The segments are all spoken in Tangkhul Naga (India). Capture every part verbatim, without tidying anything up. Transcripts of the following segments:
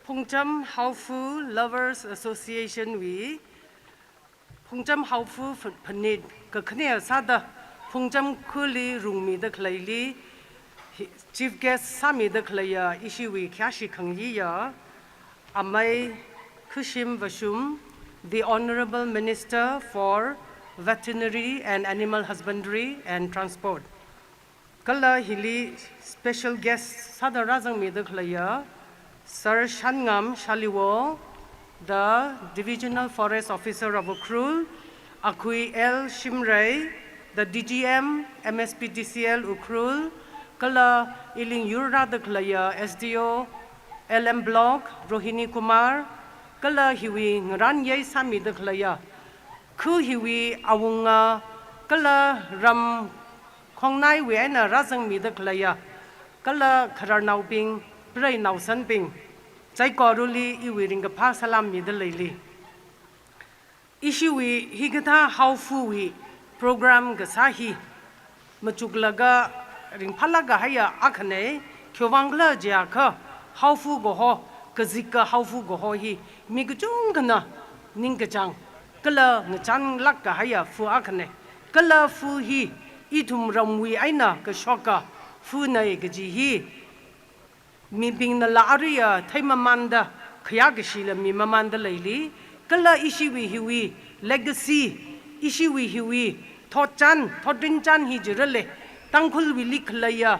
Phungcham Haofu Lovers Association wui Phungcham Haofu ph-, phanit kakhanea sāda Phungcham khali rungmida khaleili hi-, chief guest sāmida khaleiya ishiwui khayāshi khangayiya amei Khushim Vashum, the Honourable Minister for Veterinary and Animal Husbandry and Transport. Kala hili special guest sāda rāzangmida khaleiya Sir Shanngam Shaliwo, the Divisional Forest Officer of Ukhrul, Akhui L Shimray, the D G M, M S P D C L Ukhrul, kala ili yur rāda khaleiya S D O, L M Block, Rohini Kumar, kala hiwui ngarānyei sāmida khaleiya khu hiwui awunga, kala ram khongnaiwui eina rāzangmida khaleiya, kala khararnaobing, preinaosanbing, saikorali iwui ringkaphā salam mida leili. Ishiwui hikathā Haofuwui program kasā hi machuklaga ringphālāk kahaiya akhana, khiwuivang khala jiakha Haofu kaho, kazika Haofu kaho hi mi kachungkhana ningkachāng kala ngachānlāk kahaiya fu akhana. Kala fu hi ithum ramwui eina kashoka funa kaji hi mibingnala aruiya theimamanda, khayākashila mimamanda leili. Kala ishiwui hiwui legacy, ishiwui hiwui thotchan, thotrinchān hi jirale, Tangkhulwuili khaleiya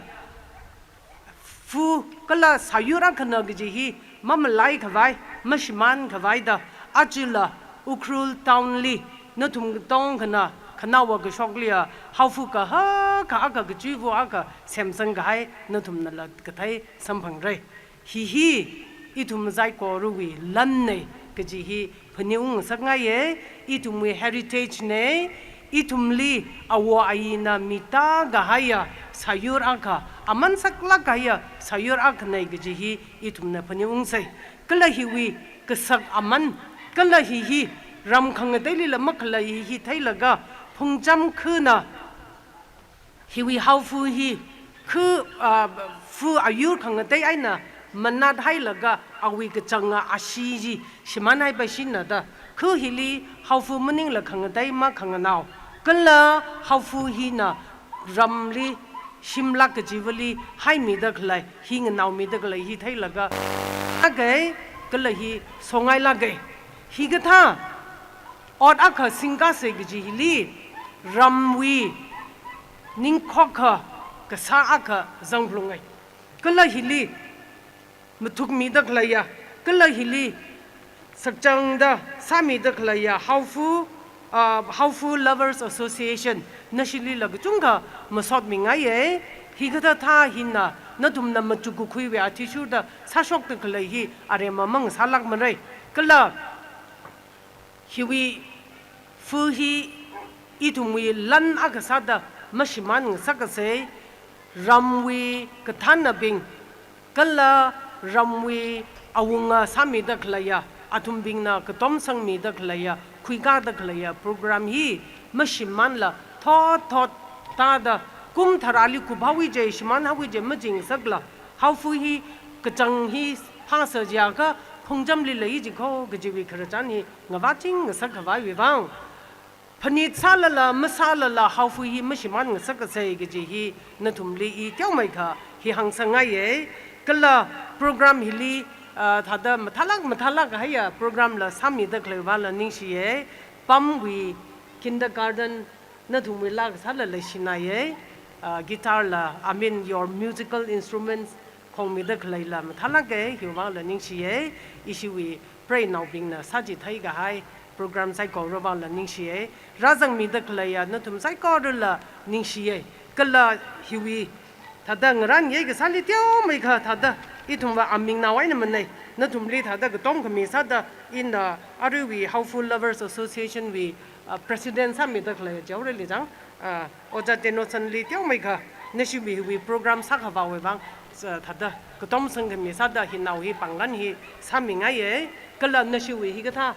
fu kala sāyur akhana kaji hi mamalaikhavai, mashimānkhavai da, ajala Ukhrul town li nathum katongkhana khanaowa kashokliya Haofu kahaka akha, kachiva akha semsang kahai nathumnala kathei samphangra. Hi hi ithum saikorawui lanna kaji hi phaningung ngasakngaiya, ithumwui heritage na, ithumli awo ayina mita kahaiya sāyur akha, aman saklāk kahaiya sāyur akhana kaji hi ithumna phaningungsa. Kala hiwui kasak aman, kala hi hi ram khangateilila makhalei hi theilaga Phungcham khana hiwui Haofu hi khu, ah, fu ayur khangatei eina manathailaga awui kachanga ashee chi shimānhaipaishina da. Khu hili Haofu maningla khangatei makhanganao, kala Haofu hina ramli shimlāk kachivali haimida khalei, hi nganaomida khalei hi theilaga, akai kala hi songailāka. Hikathā ot akha singkasa kaji hili ramwui ningkhokha kasā akha zangphalunga. Kala hili mathukmida khaleiya, kala hili sakchangda sāmida khaleiya Haofu, ah, Haofu Lovers Association nashilila kachungkha masotmingaiya. Hikathā thā hina nathumna machuk kakhuiwui athishurda sāshokda khalei hi aremma mang sālākmara. Kala hiwui fu hi ithumwui lan akha sāda mashimān ngasakasa, ramwui kathānnabing kala ramwui awunga sāmida khaleiya, athumbingna katomsangmida khaleiya, khuikāda khaleiya program hi mashimānla thot thot tāda kum tharāli kuphaowi je, shimānhaowi je majingasakla, Haofu hi kachang hi phāsa jiakha Phungchamli lei jikho kajiwui khararchan hi ngavāching ngasakkhavaiwui vang, phanit sālala masālala Haofu hi mashimān ngasakkasa kaji hi nathumli i teomeikha hi hāngsangngaiya. Kala program hili, ah, thāda mathālāk mathālāk kahaiya program la sāmida khaleiva la ningshiya. Pamwui kindergarten nathumwuila kasāla leishinaya, ah, guitar la, I mean, your musical instruments khongmida khaleila mathālāka, hiwuivangla ningshiya. Ishiwui preinaobingna sāchitheikahai program saikorawuivangla ningshiya. Rāzangmida khaleiya nathum saikorala ningshiya. Kala hiwui thāda ngarānyei kasāli teomeikha thāda ithumva amingnao eina manei, nathumli thāda katomkhami sāda ina aruiwui Haofu Lovers Association wui, ah, president sāmida khalei Jaorali chang, ah, Ojā Tenosanli teomeikha nashiwui hiwui program sākhavāwui vang, ah, thāda katomsangkhami sāda hinao hi pānglan hi sāmingaiya. Kala nashiwui hikathā,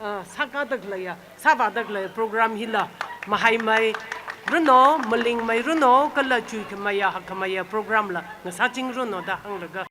ah, sākāda khaleiya, sāvāda khalei program hila mahaimeiruno, malingmeiruno, kala chuikhameiya hakkhameiya program la ngasāchingrano da hānglaga